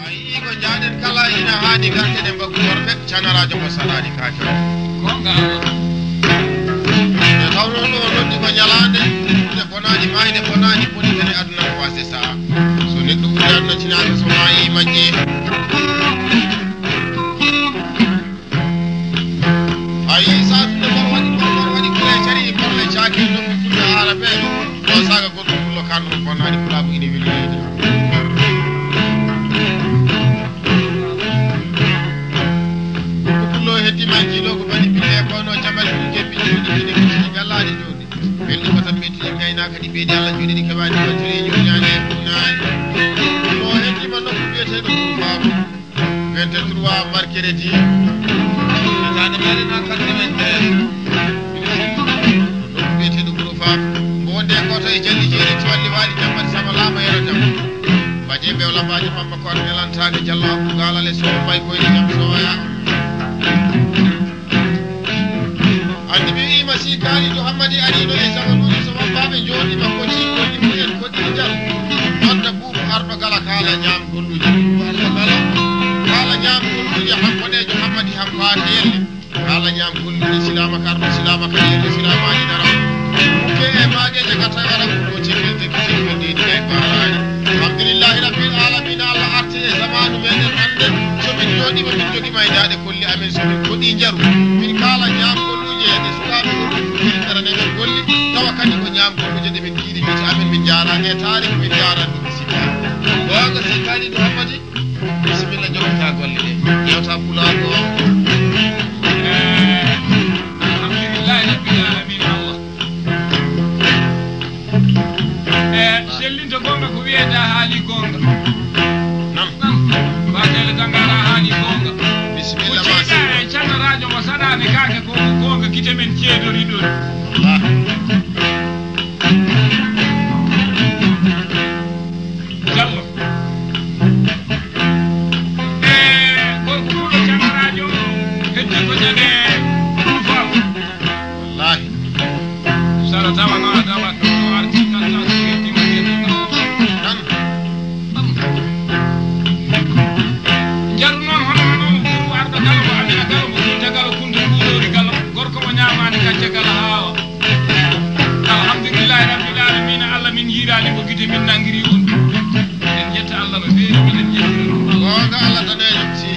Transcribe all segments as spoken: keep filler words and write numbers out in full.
Ayi ko njaaɗen kala ina haani garten e mbaggu worɓe, canaraajo mo saɗaani kaake o. Goonga Allah. Nde tawnoo ɗo noddi ko ñalaande, nde bonaani maayde, bonaani boni kadi aduna ko waasde saha. So neɗɗo ɓuri aduna tinaaka so maayi majje. Ayi saatude mbar waɗi mbar waɗi kule cari mbar le caaki nokku fulɓe aarabe. Ɗo saaga gorko pullo kan o bonnaani pulaagu ina weli weli. Ko pullo heddi ma jiiɗo ko bani bille e kono jamal ɗum ke bille ɗi kine ko sini gallaade jooɗi. Belɗi ko tan metti en gaynaaka ɗi ɓeydi Allah jooɗi ɗi keɓaani ko tiri ñuñaani e kunaani. Pullo heddi ma nokku biyeteeɗo ɗum baabu. Vingt-trois mercredi. Hitaande meeɗen en quatre-vingt-un. Ɗum biyeteeɗo Guro Faam. Mbo wonde e gooto e jalli jeeri tuwalli waali jammati sama laama yero jam. Mbaɗe mbewla mbaɗe mamma ko on nelantaake jallo abbu gaalale so mbay koyɗe jam so oya. Anndi mi wiima si kaaliijo Hammadi ariino e zamanuuji so wabbaaɓe njooɗiima ko ci ko ɗi mbiyen ko ɗi njaru. Nodda buubu arɗo gala kaala ñaam golluuje. Buubu arɗo gala kaala ñaam golluuje han boɗeejo Hammadi han faaka yelle. Kaala ñaam golluuje silaama ka arɗo silaama ka yelle silaamaaji dara. Mukke e maageeje ka tawi wara ko ɗo cekkelde ki cekkelde ɗi kay faalaani. Alhamdulillahi rabbil aalamiina Allah arti e zamaanu meɗen hannde so min njooɗiima min njogiima e daaɗe. Golli amen so min koɗi njaru min kaala ñaam golluuje ɗe sukaaɓe ɗo ɗum ɗiɗi kara ne men golli tawa kadi ko ñaam golluuje ɗe min jiiɗi gite amen min njaara e taari min njaara ɗum sikka. Goonga sikkaani ɗo hammadi. Bisimilla jokkata golle ɗe yewta pulaago. Alhamdulillahi rabbil alamin Allah. E sellinto goonga ko wiyete a haali goonga. Nam. Nam. Batele tangara a haali goonga. Bisimilla. Ko ciiɗa e canno radio mo saɗaani kaake ko goonga gite men ceedori ɗon. Jallo. E gorko pullo canno radio heddi ko ñande ɗum faamu. Wallahi. Sara tawa no a dawa to arti tan tan so yetti mo yetti tan. Tan. Njaru noon hono hono mo ɓuru arɗo galo mo amina galo mo kunta galo kunta mbuuroori galo gorko mo ñaamaani kacce galo haawa. Alhamdulillahi rabbil alamina Allah min yiiraali mo gite min nanngiri on. En njetta Allah no feewi miɗen njettira ɗum Allah. Goonga Allah daneejo si.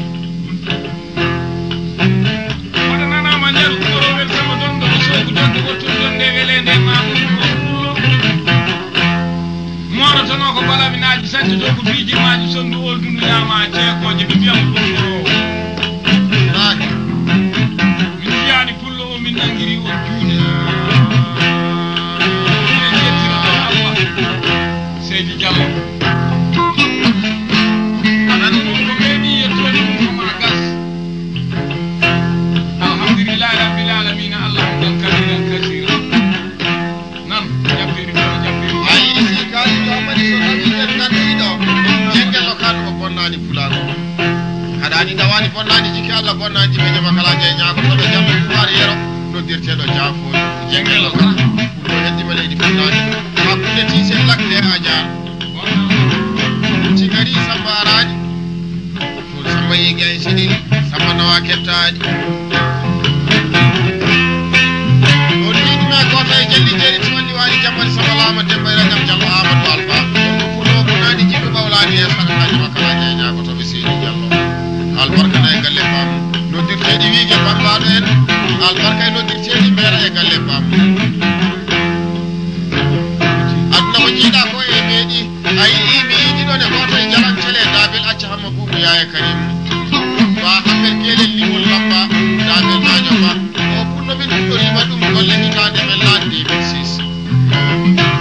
Hoɗo nanaama njaru umoro weltama donɗo o soogu donɗo wottude donde weleende ma ɗum o pullo. Moorotonoo ko balaminaaji sañcotoo ko piiji maaji sonndu oldundu ñaama ceekooje ɓe mbiyam ɗum umoro. Min mbiyaani pullo o min nanngiri on juuɗe. Miɗen njettira ɗo Allah. Seydi Jallo. Aɗa anndi ɗum ko meeɗi yettoode ɗum ko ma gas. Alhamdulillahi rabbil alamina Allah hamdan kabiran kasira. Nan jabbiri ɗo jabbiri. Ayi si kaali to mari so tawi en nanndi ɗo. Jengel o kan o bonnaani pulaagu. Haɗaani dawaani bonnaani jikke Allah bonnaani jikke jama kala jey ñaako to ɓe jamma tubaar yero noddirteeɗo jaafo. Jengel o kan. Ɗo heddima leydi fuɗnaani hakkunde tiise lakde a jaar. Cigari samba araani. Ɗum samba yeegi ay siɗi samba nawa kettaani. Ɗon yiɗima gooto e jalli jeeri tiwandi waali jammani samba laama demba e ragam jallo Amadou Alfa. Ɗum ko fulo ko naani jiɗo ɓawlaani e sadakaaji makka laaji e ñaagoto ɓe seedi jallo. Albarka na e galle faamu. Noddirteeɗi wiige bambaaɗo en. Albarka e noddirteeɗi mbeera e galle faamu. Aduna ko jiiɗa ko e meeɗi a yii mi yiɗi ɗon e gooto e jaram tele daabel acca hamma buubu yaaya karim ba hammer gelel limol labba daabel maajo ba o pullo min puɗɗoriima ɗum golle hitaande men laat deux mille six.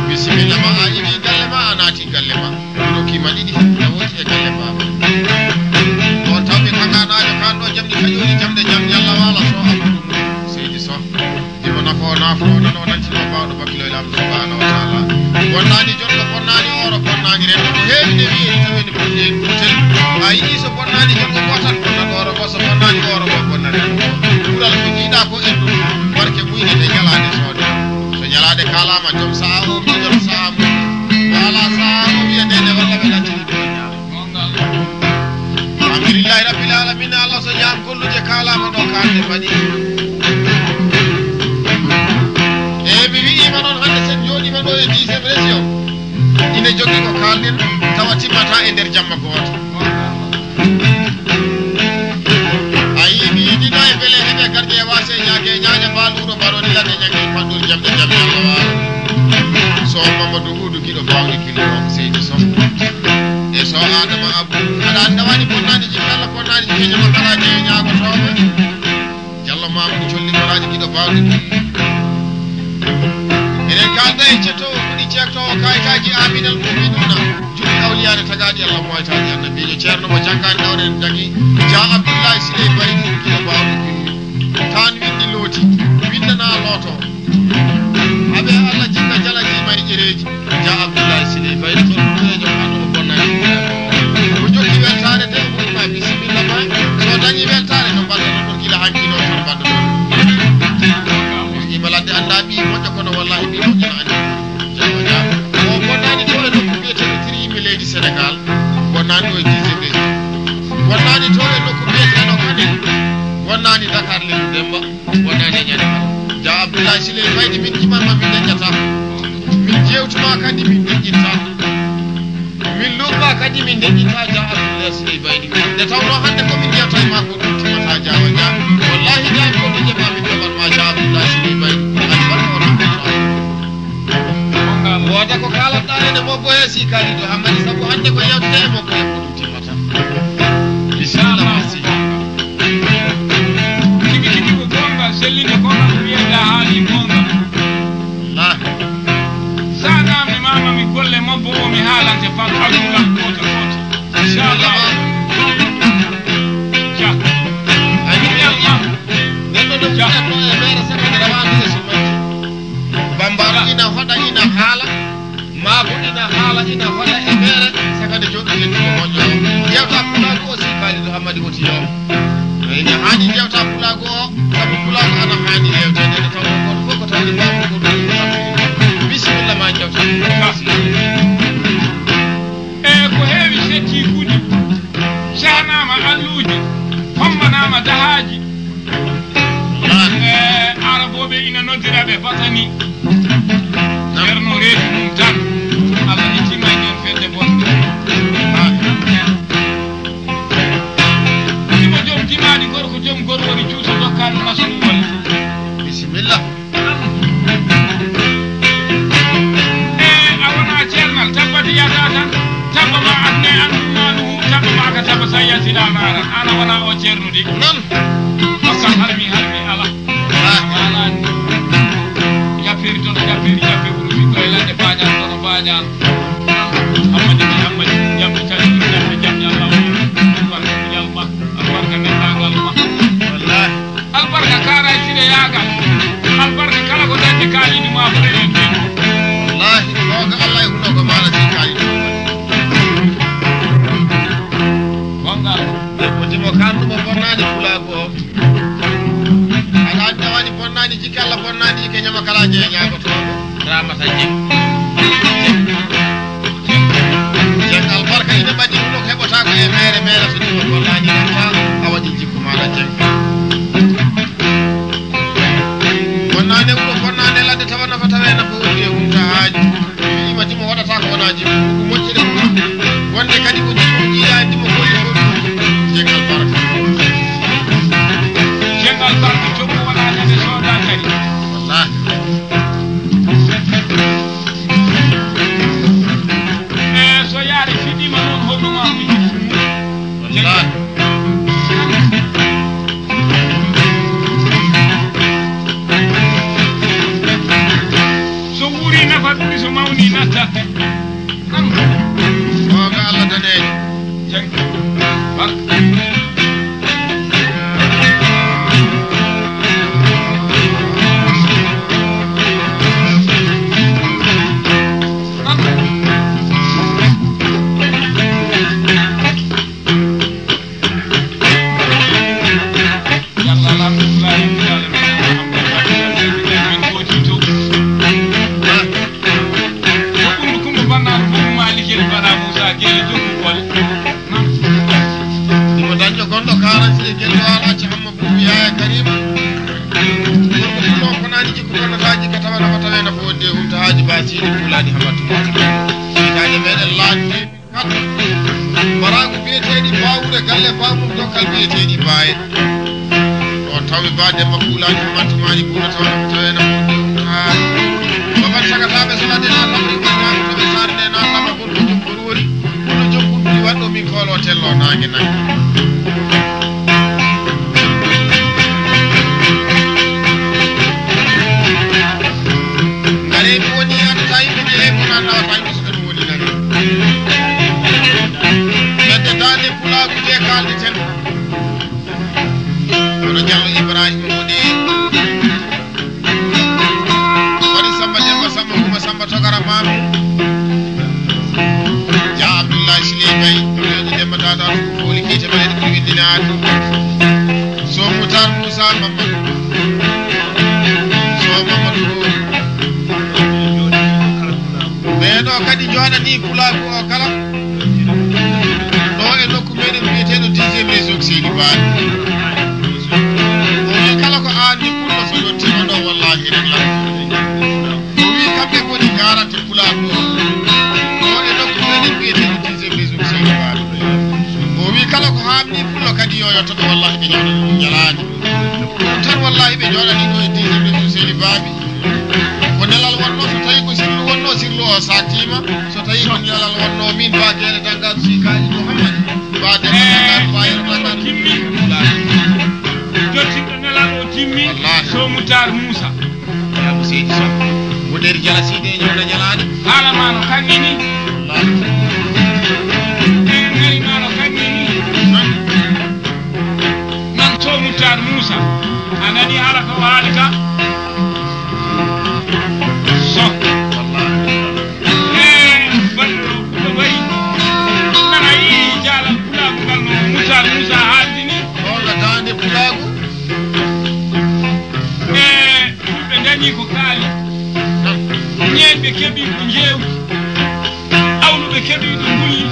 Bisimilla ma a iwi galle ma a naati galle ma mi rokkima ɗiɗi na wooti e galle baaba. On tawɓe kanganaajo kan ɗo jamɗi kaƴooli jamɗe jam yalla waala so abdu ɗum seydi so. Himo nafo nafo nano nanti no bawɗo bakkiloy lam subhanahu wa ta'ala. Bonnaani jonɗo bonnaani oro bonnaani rendo ko heewi ne wi'i tawi ne foti en gotel. A yi'i so bonnaani jonɗo gotal bonna ɗoro bo so bonnaani oro bo bonna rendo bo. Ɓural ko jiiɗa ko en ɗum barke muynete ñalaade soode. So ñalaade kaalama jom sa'a o mi jom sa'a mum. Wala sa'a o wiya nene walla ɓe lacciri ɗo ñaama. Alhamdulillahi Rabbil Alamina, Allah so ñaam golluje kaalaama ɗo kaalɗe mbaɗi. E mi wi'iima noon hannde sen jooɗiima ɗo e dixième région, ine jogii ko kaalɗen tawa timmata e nder jamma gooto. A yii mi yiɗino e bele heɓe gardien waase ñaage ñaaña mbaaluuɗo mbarooni lade ñaŋe paɗɗol jamɗe jamɗe Allah waalo. So Mamadou Huudu giɗo baawɗi killo seydi Sow. E so Adama Abou, aɗa annda wani bonnani jikka Allah bonnani jikka ñama kala jeeya ñaagotooɓe. Jallo Mamadou Colli Maraji giɗo baawɗi. Eɗen kaalda e cettoowo fuɗi ceektoowo kayitaaji Aminal Muminuna. Juɗi awliyaare tagaaɗi Allah mo waytaaji annabiijo ceerno mo janngaani ɗawre en dagi. Dia Abdullahi Siley Baydi giɗo baawɗi. Taan winndi looti, winndanaa looto. Aɓe Allah jinna jala jiima e ƴereeji. Dia Abdullahi Siley Baydi toon ɗumeejo kaa ɗo bonnani. Ko jokki weltaare de mo ima bisimilla ma. So dañi weltaare no mbaɗɗa ɗon gila hanki noon tan mbaɗɗa ɗon. Ima ladde annda ɓi moƴƴo kono wallahi ɓi moƴƴo no anndi. Jaama jaama. O bonnani to e nokku biyeteeɗo Triyimi leydi Senegal. Bonnani o e dixième région. Bonnani to e nokku biyeteeɗo Kaden. Bonnani Dakar leydi Demba. Wonani e ñande kala. Dia Abdoulaye Siley Baydi min jimanma min deƴƴata. Min jewtuma kadi min deƴƴinta. Min luɓma kadi min deƴƴinta Dia Abdoulaye Siley Baydi. Nde tawno hannde ko min jewta e ma ko ɗum timmata Dia wa Dia. Wallahi Dia ko ɗum jeɓa min ɗoɓatma Dia Abdoulaye Siley Baydi. Albarka wona. Wooda ko kalatɗa ene mobbo he si kalido hammadi sabu hannde ko yewtete e mobbo he ko ɗum timmata. Bisimilla ma si. Tigi tigi ko goonga, sellinde ko ɗum wiyata haali goonga. Wallaahi. Sa namni mama mi golle mobbo o mi haalante pat almulan gooto gooto. Inchallah. Dia. Amin. Neɗɗo ɗo fiyatno e mere sakana rawa mi e sumanti. Bambara ina hoɗa ina haala. Maa ko ina haala, ina hola e meere, sakade joɗɗo yettude moƴƴo o. Yewta pulaagu o si Kalidu Hammadi woti yo. Ina haani yewta pulaagu o, sabu pulaagu ana haani yewteede, nde tawnoo gooto fof ko tawde baabu ko ɗum sabu. Bisimilla ma jewta. E ko heewi setti kuuji, cahanaama alluuji, hommanaama dahaaji. E, Arabooɓe ina noddira ɓe batani. Ceerno reedu mum tan. Allah ittima e nder fedde bonde. Imo joom timaani gorko joom gorwori cuuto dokkaano nasu ɗum walla. Bisimilla. E, a wona ceernal, tabbat yada tan. Tabba ma adne an ɗum ma ɗum, tabba ma ka tabba sa yasi la nara. Ana wona o ceerno de. Non. Masa harmi harmi ala. Wala ni. Japiri tono japiri japi uru mi koy lande bañal tono bañal. Hammadi ni hammadi jambi tali jambi jambi Allah. Barka ni Allah. Barka ni Allah. Wallahi. Albarka kara sire yagal. Albarka kala ko dañde kalidu ma ko dañde. Wallahi ko Allah e huno ko mala si kalidu. Gongal. Debbo timo kandumo bonnani pulago o. Aɗa anndi a waɗi bonnaani jikke Allah bonnaani jikke ñama kala jeeya ñaagotooɗo. Ramata jeng. Jeng albarka ina mbaɗi huno ko heɓotaako e meere meere so ɗum bonnaani nanta a waɗi jikku maaɗa jeng. Bonnaane wuro bonnaane ladde tawa nafa tawa e nafa woni e humta haaji. Mi wi'ima dimo waɗata ko wona jikku ko moƴƴere ko wonde kadi ko jikku jiiɗaani dimo golle fof jengal barka. Jengal barka jokku wona nande sooda kadi. Wallahi. E so yaari fiɗɗima noon hoɗuma ko jikku mum. Wallahi. So wuuri nafa ɓuri so mawni natta. Goonga Allah daneejo. Jang. Barka. Baawuure galle Baa Mum Dokkal biyeteeɗi Baaye. Ɗo tawmi Baa Demba Kuulaani Umar Tumaani Kuula tawa ko tawee na Mum Umar. Baban Sagataaɓe so ladde na lamri ko ñaamo to ɓe saarde na lama kon ko jom ko ruwori. Kono jom ko ɗum waɗɗo min koolo tello naange naange. Ngare mi woni an tawi mi de ko nan na tawi. Fedde daande pulaagu nde kaalde ten. Hono Jallo Ibrahima woni. Wari Samba Demba Samba Kuma Samba Togara Mami. Ja Abdullahi Siley Bay. Hono Demba Tata Tuku Foli Kite Bay ko windinaade. So Mutar Musa Mamba. So Mamba Tuku. Ɓeeɗo kadi jooɗanii pulaagu o kala. Ɗo e nokku meɗen wiyeteeɗo dixième région Seydi Baali. O wi kala ko aan ni pullo so yottiima ɗo wallaahi enen lan. O wi kamɓe koni garante pulaagu o. Ɗo e nokku meɗen wiyeteeɗo dixième région Seydi Baali. O wi kala ko haamni pullo kadi yo yotto ɗo wallaahi ɓe ñawna ɗum jalaani. Ɗum tan wallaahi ɓe jooɗanii ɗo e dixième région Seydi Baabi. Ko nelal wonnoo, so tawii ko sirlu wonnoo, sirlu o saaktiima. So tawii ko nelal wonnoo, min Ba Geele Danngar, si Kaali Muhammad, Ba Geele Danngar, Ba Yero Danngar. Timmi. Jottinɗo nelal o timmi. Wallaahi. So Mutar Muusa. Yaa mo seydi Sow. Woneri jala seydi e ñawna ñalaande. Haala maa no kaŋŋe ni. Wallaahi. Ngari maa no kaŋŋe ni. Nan. Nan to Mutar Muusa, a nanii haala ko o haali ka? So. Wallaahi. Eh, ballo, ko bari. Nana yi jaalal pulaagu ngal no Mutar Muusa haaldini. Ɗo ga daande pulaagu. Eh, ɓe dañi ko kaali. Nan. Ñeeñɓe keɓi ko njeewti. Awluɓe keɓiiɗo ngulli,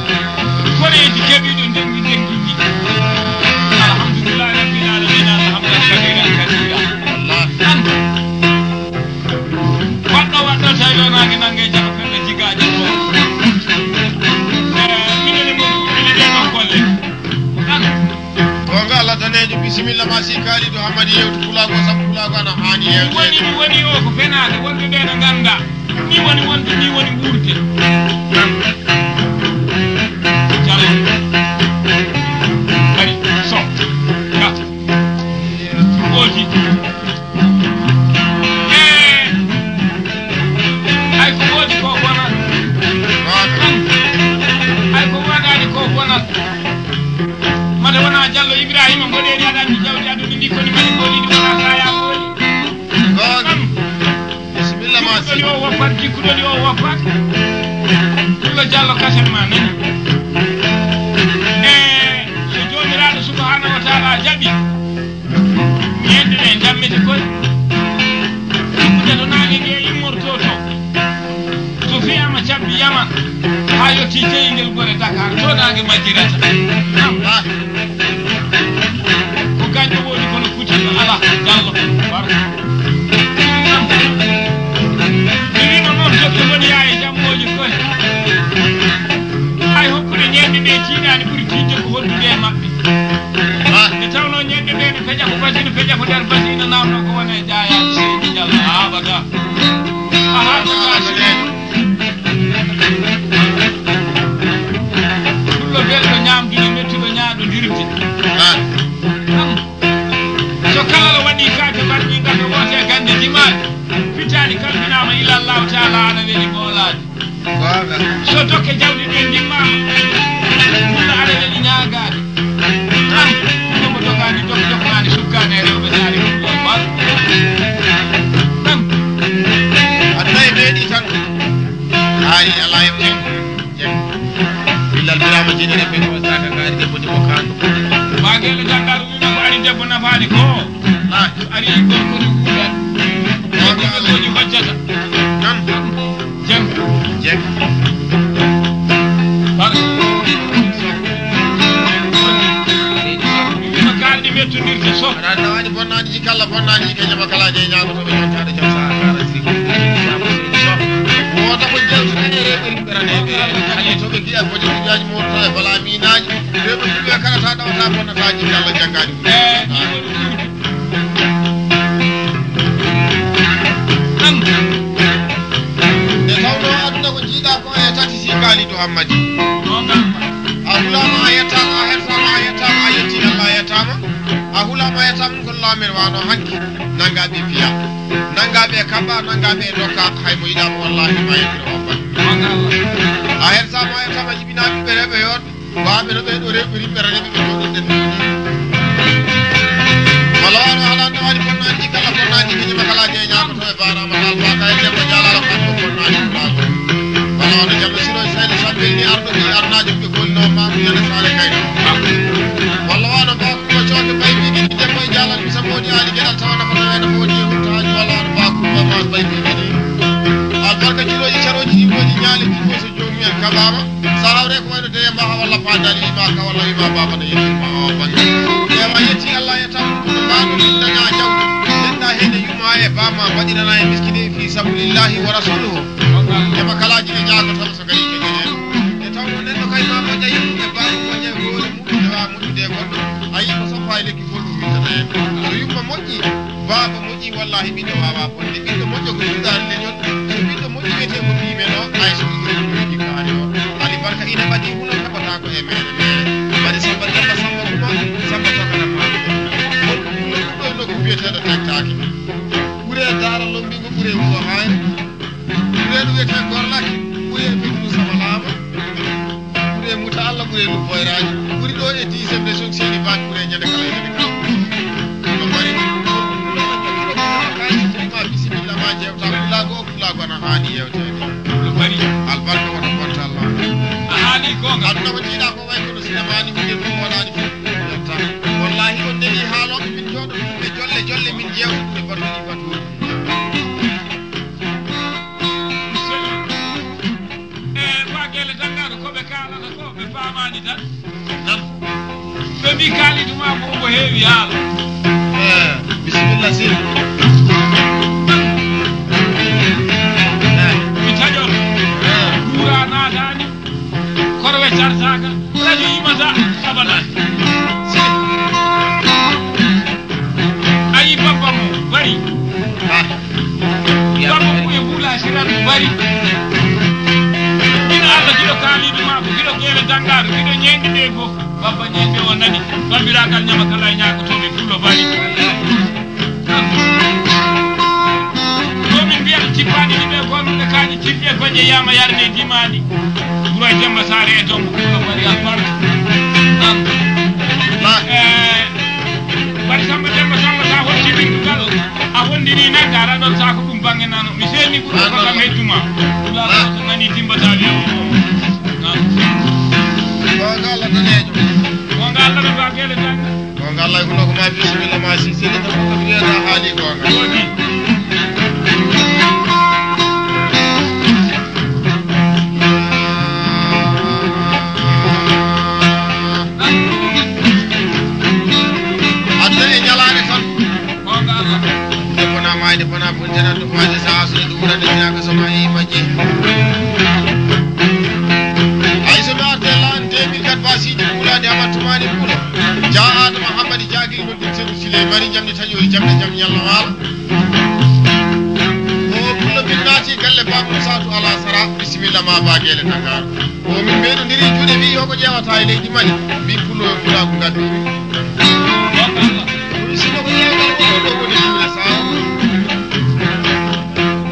koreeji keɓiiɗo ndenndi ndenndi. Alhamdulillahi rabbil alamina, alhamdan kabiran kathira. An, waɗɗo waɗɗo tawi o naange nange jaɓa fenna jigaaji ko. Eh, minen e mon, minen e mon golle. An. Goonga Allah daneejo, bisimilla ma si kaaliɗo Hammadi yewtu pulaagu o, sabu pulaagu ana haani yewteede. Woni, woni o ko fenaande, wonɓe ɓe no ngannda. Ni woni wonde, ni woni wuurde. Jalo. Ari, so. Ga. Woodi. Eh. Ay ko woodi ko bonat. Ay ko woodani ko bonat. Mata wona Jallo Ibrahima mboɗeeri aɗa anndi jawdi aduna ndi koni mani mboɗi ndi wona kaya mboɗi. Goonga. Bisimilla ma. Jikkuɗo ni o woppat, jikkuɗo ni o woppat. Pullo Jallo kasen ma nani. E so Joomiraaɗo Subhaanahu wa Taala jaɓi, ñeeñɗe ɗe njammete koy. Jikkude to naange nge immorto to. So fiyama cabbi Yaman, haa yotti jeyngel gore Dakar, to naange majjirata. Naam. Ko gañɗo woni kono Fuuta no alaa, Jallo. Barka. Mi wiima noon, jokke ngoni yaa e jammooji koye. Hay hokkude ñeeñɓe ɓe tiiɗaani ɓuri tiiɗde ko hondude e maɓɓe. Nde tawnoo ñeeñɓe ɓe no peƴa ko basi, no peƴa ko nder basi, no naamnoo ko wona e jaayaaji seydi Jallo. Abada. A haala ko gaa siree. Pullo belɗo ñaamduɗo, mettuɗo ñaaɗo dirde. An. So kala lo waɗi kaake mbarɗi ngam no woote gannde jimaaɗi. Fitaani kalfinaama ila Allahu Taala ana weli moolaade. Goonga. So dokke jawɗi ɗe ndimmaama. Pullo ana weli ñaagaade. An, ɗum ko dogaani, dok-, doknaani sukkaane e rewɓe saari ko ɗum bal. An. A tawi ɓeeɗi tan. Haali alaa e Jeng. Billal Birama Jeni Rembe ko saka ngaari debbo ni mo kaandu. Baagele Danngar wiima ko ari debbo nafaani ko. Ah. Ari gorko ni wuulan. Gorko ni hojjata. Nan. Jeng. Jeng. Bar. Wiima kaalɗi mettondirta so. Aɗa anndi waɗi bonnaani ji kala bonnaani ji ke jama kala je ñaago to ɓe ñontaade jam sa kala si. Wota ko jawtude e rewɓe. Ɓeraneeɓe, hannde to ɓe ngi'a ko jawdi jaaji mofta e bala miinaaji, rewɓe fof Taa bonnata jimmi Allah janngaani ɗum. Eh, ɗum ko ɗum. Ɗum. Nde tawnoo aduna ko jiiɗaa ko e tati si kaalidu Hammadi. Ɗum. A hulaama a yettaama, a hersaama a yettaama, a yettii Allah a yettaama. A hulaama a yettaama ɗum ko laamen wano hanki. Nanngaa ɓe piya. Nanngaa ɓe kaɓɓa, nanngaa ɓe ndokka. Hay mo yiɗaama wallaahi ma yettiro on ban. Ɗum. A hersaama a yettaama jibinaa ɓiɓɓe rewɓe yoot. Baaɓe no ɓee ɗoo rewɓe rimɓe rewɓe ɓe ɗoo ɗum ɗen ɗum. Wala wano haalande waɗi bonnaani ɗi kala bonnaani ɗi kiñi makala jeeñaama to e baaraama taal faaka e debbo jaalaala ko ɗum bonnaani ɗum laago. Wala wano jamɗo siro e sayno sabbel ni arɗo ɓi arnaajo ɓe golno maamu ñande saare kayno. Walla wano baaku ko cooke bay ɓi ɗi debbo e jaalal misa moodi aali geɗal tawa nafa tawa nafa woni e huntaaji walla wano baaku ko ma bay ɓi ɗi. Albarka jirooji carooji ɗi moodi ñaali ɗi ko so joomumen kaɓaama. Sa hawre ko wayno deye mbaha walla fa dali ma ka walla wima baba ne yetti ma o bangi. Ewa yetti Allah e tan ko mbano dana jaw. Denda hede yuma e bama wadinana e miskine fi sabilillahi wa rasuluhu. Jama kalaji ne jaago tan so gari ke gene. E taw ko nenno kay ma mo jayi e bama mo jayi ko mo de wa mo de ko. Ayi ko so fay lekki ko dum mi tan. So yumma moƴƴi baba moƴƴi, wallahi ɓiɗɗo wawa bonde. Ɓiɗɗo moƴƴo ko suuɗaani leñol. So ɓiɗɗo moƴƴi wiyetee ko ɓii men o, ay so ɓiɗɗo moƴƴi wiyetee ko aane o. Ali barka ina ɓadii huno kaɓataa ko e meere meere. Mbaɗi Samba Demba Samba Kuma, Samba Tokana Faami. Won ɗum ɗo ɗo ko biyeteeɗo tagtaake. Ɓure daara lombingo ɓure wuro haayre. Ɓure ɗum wiyetee gorlake, ɓure e fitru sama laama. Ɓure muta Allah, ɓure ɗum boyraaji. Ɓuri ɗo e dixième région seeni baaki ɓure ñande kala e ñande kala. Ɗum mari ɗum ɗo jokkiro ɗum kaji ma bisimilla ma jewta pulaago o pulaago ana haani yewteede. Ɗum mari albarka wata bonta Allah. A haali goonga. Aduna ko jiiɗa ko way kono sinamaani ko ɗum waɗaani fof ɗum yetta. Wallahi on ndewi haalooɓe min jooɗo ɗum ɓe jolle jolle min jewta ɗum ɓe mbaɗa ɗum batu. E Ba Gele Danngaaro ko ɓe kaalata ko ɓe paamaani tan. Nan. Ɓe mbi kaalidu ma ko omo heewi haala. Eh, bisimilla sir. Mi taƴo. Eh. Kuura naataani. Korwe tartaka. Radio yimata abada. Ayi babba mo bari. Babba mo e bula siran bari. Min Allah giɗo kaalidu ma ko giɗo gere dangaru giɗo ñeñde ɗe fof. Babba ñeñde o nani. Babiragal ñama kala e ñaago to ɓe pullo bari. Ko min mbiyata cippaɗi ɗi ɓe gonɗuɓe kañi cippi e goƴe yama yarde e dimaɗi. Ɓura Demba Saare e Dombo Kuulo mbaɗi albarka. E, mbaɗi Samba Demba Samba sa hotti bindugal a wondini nagga aɗa ɗon sa ko ɗum bangge nano mi seeni ɓuɗo ko kam hedduma. Ɗula ko nani timbata wiya. Gonga Allah danejo. Gonga Allah no ba gele janga. Gonga Allah ko noko ma bisimilla ma si sini to ko biya na hali gonga. Aduna e ñalaande tan. Gonga Allah. Nde fona mayde fona bonte tan to faade sa asri ɗum wurande ñaaka so ma e majji. Ay so mi arte lan deux mille quatre ba siji ɓuulaade hamattumaani ɓuulo. Ja Adama Hammadi Jagiri. Sile mari jamɗe taƴoori jamɗe jam ñalla waala. O pullo min naati galle Ba Moussa to Alasara bisimilla ma Ba Gele Dakar. O min mbeɗodiri juuɗe wi hoko ƴeewata e leydi Mali. Min pullo e pulaagu ngaddu. Ɗum sinno ko ƴeewgal ko ɗo woni ɗum e saama.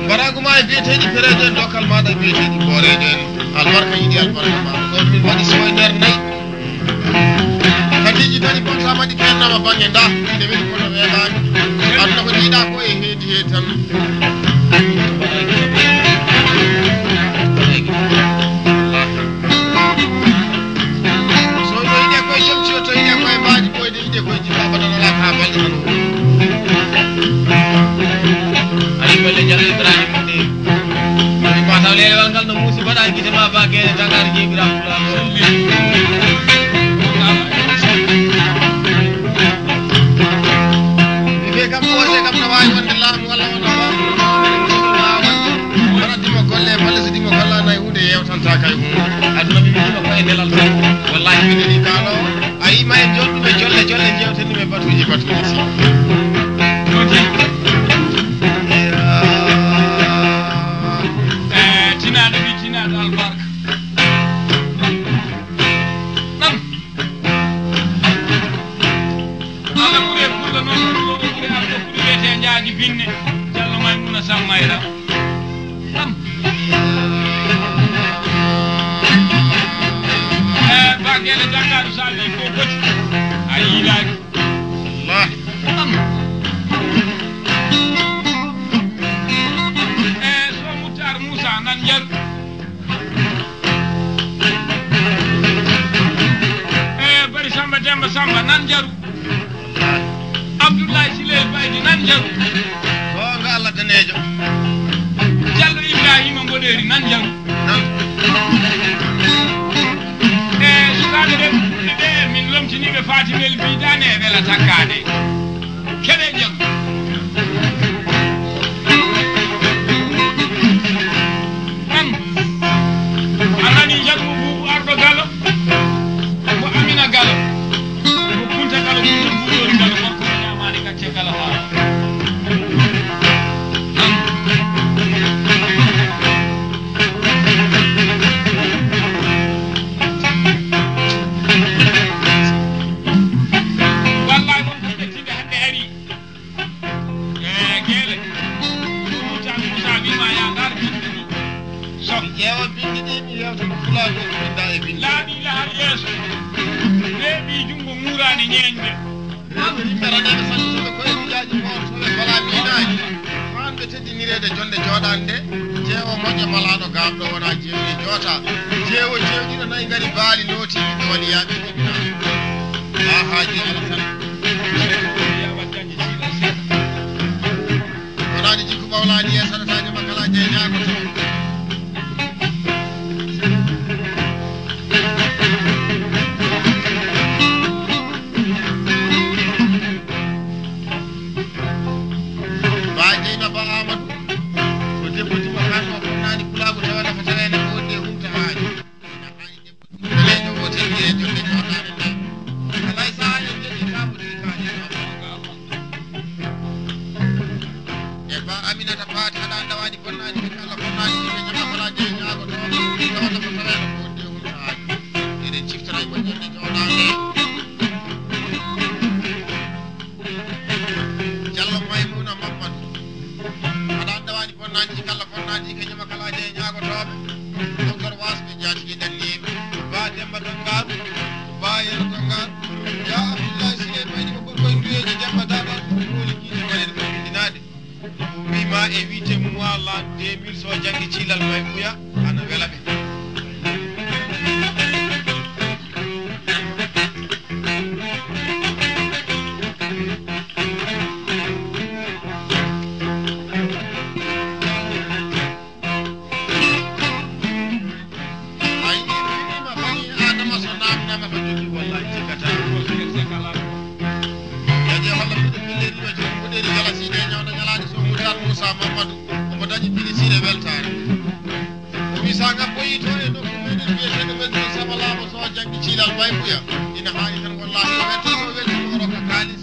Mbaɗaagu ma e biyeteeɗi pereejo en dokkal maɗa e biyeteeɗi mbooreejo en. Albarka yiɗi albarka ma. Ɗon min mbaɗi soy nder nayi. Kadiiji tati bonta mbaɗi kennama bannge nda ine weli kono weeɓaani. Aduna ko jiiɗa ko e heedi he tan. So to yiɗe koye jom tiyo to yiɗe koye mbaadi koye de yiɗe koye jiɗa abadan ala ka balɗe tan. Ayi golle Jallo Ibrahima de. Mataw lelewal ngal no muusi mbaɗa gite ma ba gene tagari jeeɓira pulaar. Mi be kam ko wase kam na wawi wonde laamu walla wona ba. Eh, tinaaɗo wi tinaaɗo albarka. Ɗam. Alla ɓuri e fulla noon, fulla o ɓuri arde, ɓuri wiyetee njaagi binne. Jallo Maymuna Sammayra. Ɗam. Eh, Ba Gele Dangaaru, so a wii ko foti, a yiilaaki. Wallaahi. Ɗam. Eh, so Muttar Muusa nan njaru. Eh, Bari Samba Demba Samba nan njaru. Abdoulaye Silel Baydi nan njaru. Goonga Allah daneejo. Jallo Ibrahima Mboɗeeri nan njaru. Nan. Eh, sukaaɓe ɓe, ɓe min lomtiniiɓe Fatimel Bidane e Wela Takkaade. Keɗe jam. An, a nani janngo buubu arɗo Galo? Ko Amina Galo. Ko Kunta Galo, ko ɗum buuɗoori Galo, gorko mo ñaamaani kacce Galo haa. Wallaay, won ko ɓettinde hannde ari. Eh, Geele. Ɗum tan Moussa wiima yaa ngar binndi ɗi. Sok. Mi ƴeewa binndi ɗi, mi yewta ko Pulaagu o winnda e binndi. Laaɓi lahar yeeso. Weeɓi junngo ŋuuraani ñeeñde. Yimɓe raneeɓe sanki soɓe koye mijaaji moon, soɓe mbalaa miinaaji. Faanɓe teddinireede jonnde jooɗaande. Jeewo moƴƴo malaaɗo gaamɗo wonaa jeewɗi joota. Jeewo jeewɗiɗo nayi ngari baali looti ɓiɓɓe waliyaaɓe jibinaa. Haa haaji Alasan. Wonaa ɗi jikku ɓawlaaɗi e saɗataaji makkalaaji e ñaagoto. Ba Jeynaba Amadou, ko debbo tuma kan o fotnaani Pulaagu tawa nafa tawa ene ko wonde e humta haaji. Ɓaleejo wootel wiyee jolle jooɗaade nde. Alaa e sahaa en njeɗii kaamu ɗi kaani. E Ba Aminata Paate haɗa ndawaani bonnaani ɓe kala bonnaani ɓe ñama kala je ñaago to. Tawa nafa tawa ene ko wonde e humta haaji. Eɗen ciftara e ko jolle jooɗaade. Jallo Maymuna Mammadu. Aɗa annda waani bonnaanji kala bonnaanji ka ñama kala je ñaagotooɓe. Docteur Wasɓe jaatigi ɗanniiɓe. Ba Demba Dongaaru. Ba Yero Dongaaru. Ya Abdullahi Sile Baydi ko ɓurkoy nduyeeji Demba Daba. Ɗum woni kiite mbaɗen ko winndinaade. O wiima e huitième mois l'an deux mille so janngi ciilal may muya ana wela ɓe. Ay, ɗi wiɗima bani Adama so namnama ko jogii, wallahi, jiggataa. Kadi e holla miɗo pellirino joom mbuɗeeri galasiiɗe e ñawna ñalaande so Moutar Moussa Mamadou, omo dañi pili siɗe weltaare. O wi, so a ngabboyii to e nokku meɗen wiyeteeɗo Ɓesngu Saba Laamo, so o janngi ciilal Baybuya, ina haani tan, wallahi, o welto, so o welti, o rokka kaalis.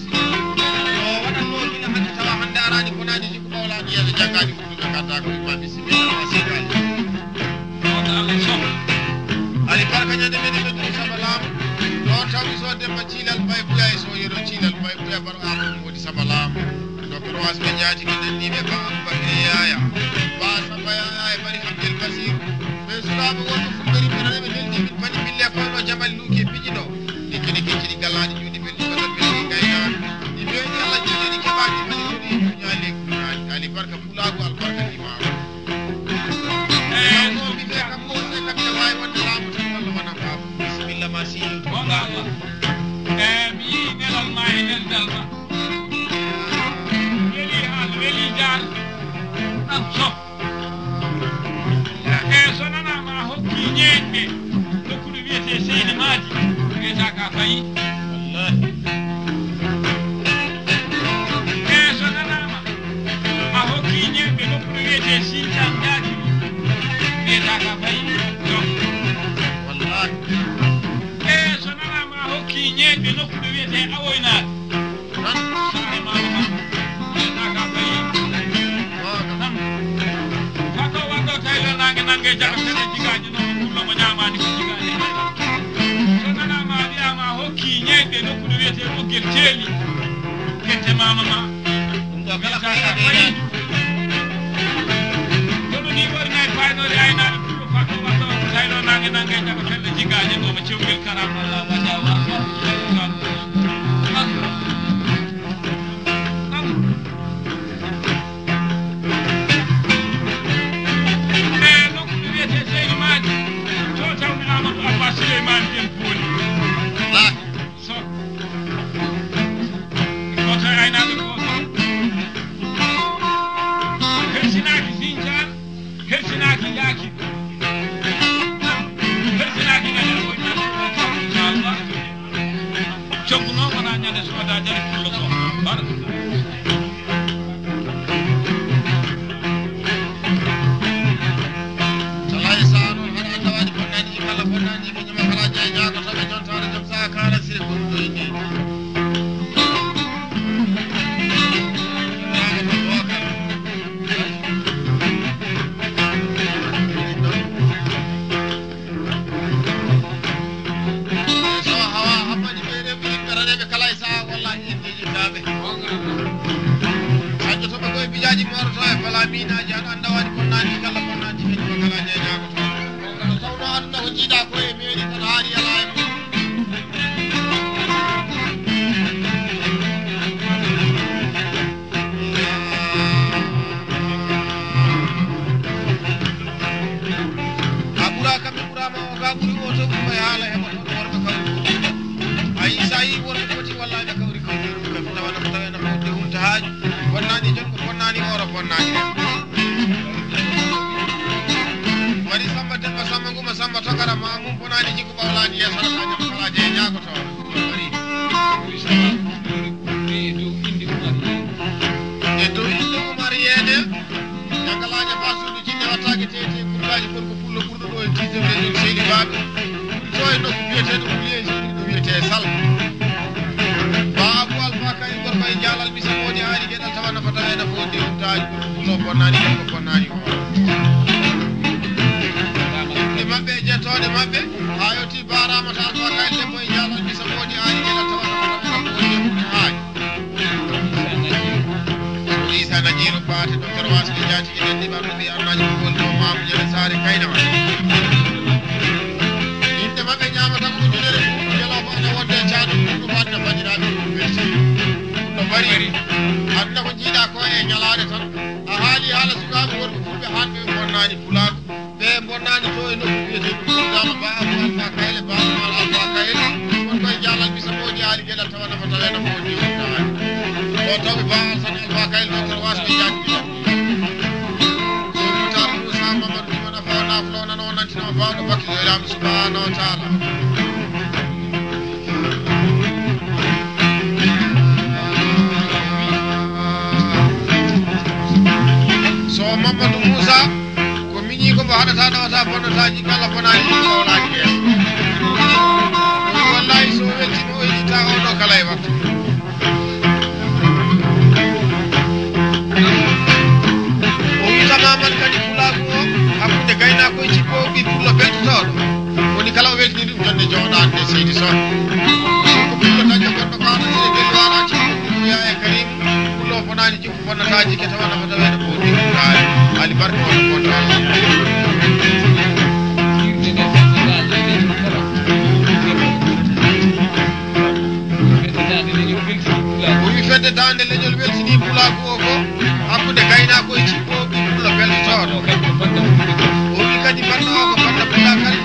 O waɗatno gila hannde, tawa hannde araani, bonaani jikku ɓawlaani yeeso, janngaani. Ɗum ɓe ngaddaa ko imam bisimilla ma seeɗaani. On Allah soɓo. Ali barka ñande men e ɓe ɗum saba laamu. Ɗo tawi so Demba Ciilal Bay Buya e so Yero Ciilal Bay Buya baro Amadou Modi saba laamu. Ɗo ko Roas ɓe jaatigi nanniiɓe Ba Abubakar Yaya. Ba Samba Yaya e Bari Abdel Basir. Ɓe suɗaaɓe wonɓe Fulɓe rimɓe tan eɓe neldi min pani bille koyno Jamal Luuki e piƴi ɗo. Ɗi kene kecciri gallaaɗi juuɗi men ɗi ko tan men ɗi ngaynaaka. Ɗi mbeeñi Allah juuɗe ɗi keɓaaki mani ko ɗi duñaali e gurnaali. Ali barka Pulaagu, albarka limaagu. Eey, so mi wiya kam, mo wonde kam ina waawi wonde laamu tan walla wona baaba. Bisimilla ma, Seydi. Wonga Allah. Eey, mi yii nelal ma e neldal ma. Weli haal, weli jaal. Am soh. E so nanaama a hokkii ñeeñɓe nokkuɗo wiyetee Seydi Maadi, wiyata ka fayi. Wallaahi. E so nanaama a hokkii ñeeñɓe nokkuɗo wiyetee Sintan Jaakiri, wiyata ka fayi. Wallaahi. E so nanaama a hokkii ñeeñɓe nokkuɗo wiyetee Awoynaade. Tan, saare maaro kam, mbiyataaka ɓayi. Gooto. Tan, fako waɗɗo tawi ɗo naange nannge jaga fere jigaaji noon, pullo mo ñaamaani ko jigaaji. So nanaama a wiyaama a hokki ñeeñɓe nokku no wiyetee Ɓoggel Teeli, kette maama ma. Ɗum ɗo kala ko mbiyataaka ɓayi. Jono ni waɗi nay faynoore aynaaɓe pullo fako waɗɗo tawi ɗo naange nannge jaga fere jigaaji noon, cewgel karaama. E nokku no wiyetee Seydi Maadi, to tawmi Amadou Abba Souleymane Dem Booli. Sow. Gooto e aynaaɓe gooto. Hersinaaki Sinjaan. Hersinaaki yaaki. Hersinaaki ñande ko ñande ko, inchallah. Coggu noon wonaa ñande soodaa jare pullo ko. Barka. Tala e sahaa noon, hara annda waɗi bonnaani kala bonnaani ko ñuma kala jey ñaago tawi jontaare jom sahaa kala sire gonɗo e ndeedi. So hawa hammani ɓe rewi yimɓe raneɓe kala e saha, wallahi yimɓe jittaɓe. Sañjotoɓe koye bijaaji moroto e fala miinaaji, aɗa annda waɗi bonnaani kala bonnaani, kadi ko kala jeeñaago to. Kono tawno aduna ko jiiɗa ko e meeri tan haari ala e mum. A ɓuraa kam, ɓe ɓuraama o, ka ɓuri o to, ɓuri koye haala heɓa toon worɓe kawri. A yii, so a yii worɓe poti, wallaahi ɓe kawri, kawri ɗum kam, tawa no, tawa no, ko de hulta haaju. Bonnaani jom, ko bonnaani ooro, bonnaani rem. Mari Samba Demba, Samba Nguma, Samba Tokara, ma mum bonnaani jikku ɓawlaani yeeso, rata jom kala jee ñaagoto. E dow innde Umar yeede, ñaggalaaje baa suudu jinne wattaake teete, kurkaaji gorko pullo ɓurɗo ɗo e tiiɗe reejo seydi baaɓe. Ɓuri to e nokku biyeteeɗo Wuliyee seydi no wiyetee Sal. Baa Abu Alfa Kayre gorko e jaalal ɓisa moodi haali geɗal tawa nafa tawa e nafa wonde umtaani gorko pullo bonnaani gorko bonnaani o. Ɓe maɓɓe e jettooɗe maɓɓe, haa yotti Baaraama ta Alfa Kayre debbo e jaalal bisa moodi aani gila tawa ko woni e Fuuta Haay. Isa Najiiru Paate, Docteur Waasde Jaatigi nanndi ɓarɗo ɓii Arnaaji ko woni ɗo Maamu Ñande Saare Kaynama. Yimɓe maɓɓe ñaamata ko ujunere, jelo ko ana wonde e caado ɗum ɗum aduna bandiraaɓe ɗum welti. Ɗum no bari. Aduna ko jiiɗa ko e ñalaade tan. A haali haala sukaaɓe worɓe fulɓe haaɗɓe ɓe bonnaani pulaagu. Ɓe bonnaani to e nokku biyeteeɗo Fuldaama Ba Abu Alfa Kayle, Ba Abu Alfa Kayle, won koye jaalal bisa moodi aali geɗal tawa nafa tawa ena moodi wonnaani. O tawi Ba Alsan Alfa Kayle, docteur Waasɓe Jaatigi. Sow Mutar Muusa Mamadu Juma nafa naaflo nano nantinama baawɗo bakkiloyraami subhaanahu wa taala. So Mamadou Moussa ko miñi ko mbo haɗata nawata bonnataaji kala bonaani ɗum o walaani ɓeya. Ɗum wallahi so weltima o heɗita oɗo kala e waktu. O witama man kadi pulaagu o hakkunde gaynako e cippo ɓi pullo beltotoɗo. Woni kala o weltini ɗum jonde jooɗaande seydi Sow. Ko pullo dañɗo gonɗo kaana sire gelli waɗa cippo ɗum ya e Karim. Pullo o bonaani jikku bonnataaji ke tawa nafa taweede ko ɗi kaari. Ali barke wala ko tawa. O wi fedde daande leñol weltini pulaagu o ko hakkunde gaynako e cippo ɓi pullo beltotoɗo. O wi kadi banno o ko banna pulaagal,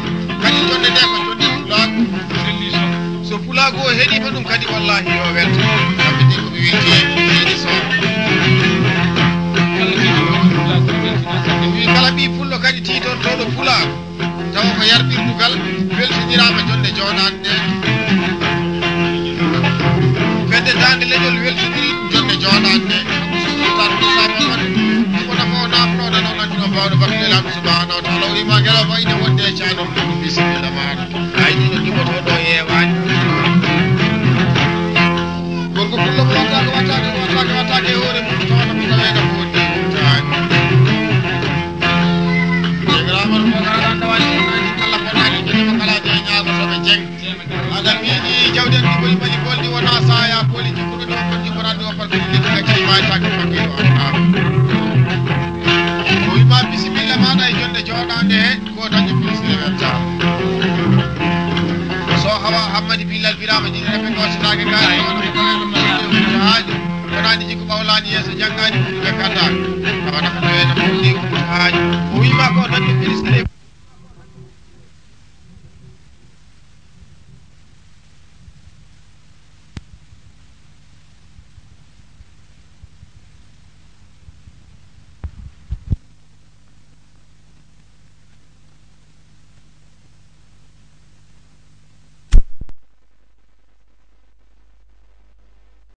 kadi jonde nde ko jonde pulaagu. So pulaagu o heɗima ɗum kadi wallahi yo welto. Kamɓe de ko ɓe welti seydi Sow. O wi kala ɓi pullo kadi tiitortoɗo pulaagu. Tawa ko yarɓirdugal weltiniraama jonde jooɗaande nde. Fedde daande leñol weltiniri ɗum jonde jooɗaande nde. Tan ko sababu ko nafa o naamno nan o nanndino baawɗo battude Laaɗo subhaanahu wa taala. O wiima ngelooba ina wonde e caanol ɗum bisimilla maaɗa. Ay ɗino jumotoo ɗo yeewaani. Gorko pullo ko Kaari, wona ko tawee ɗum no wiyde ummude haajo. Wonaani jikku ɓawlaani yeeso, janngaani ummude kadaaka. Tawa nafata wiyde ummude haajo. O wiima ko noon